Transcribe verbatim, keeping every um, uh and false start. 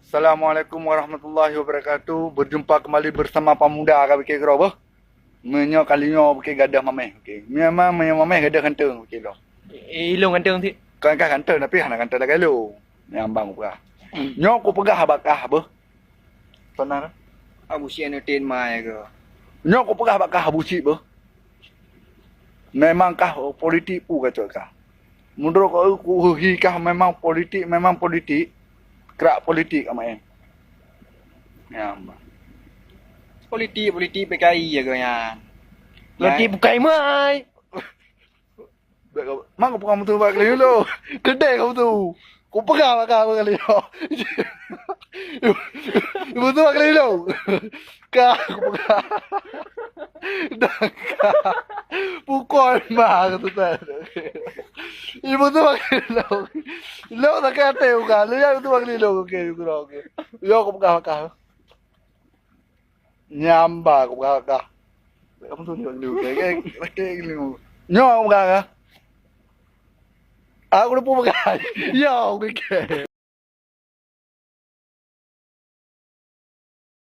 Assalamualaikum warahmatullahi wabarakatuh. Berjumpa kembali bersama pemuda ka bikée keudroe beuh. Meunyoe kali nyoe bikée gadoh mameh, okey. Memang meunyoe mameh gadoh ganteng, okey, lom. Eh, ilong ganteng sit. Kan kah ganteng, tapi hana ganteng lagée lôn. Nyang bang peugah. Nyoe kupeugah bak kah beuh. Pernah? Abu Syian Utin mai ke? Nyoe kupeugah bak kah Abu Syik beuh. Memang kah politik pu kacok kah. Meunurot ku, kuhi kah memang politik, memang politik. Krak politik ka main. Ya, bah. Politik, politik P K I ya ke nyan. Politik bukai mai. Bèk ka, mak, kupeugah meutu bak kali nyoe. Keudeh ka meutu. Kupeugah bak kah kali nyoe. Meutu bak kali nyoe. Ka kupeugah. Dah ka. Pukul ma ka tutai. Ibu tu bak kali nyoe. Lok sakét até bukan. Lu ya tu bak kali nyoe. Okey, okey. Yo kupeugah bak kah. Nyamba kupeugah bak kah. Kamu tu nyoe dulu. Okey, okey. Nyoe kupeugah bak kah. Aku lupa peugah. Yo, okey.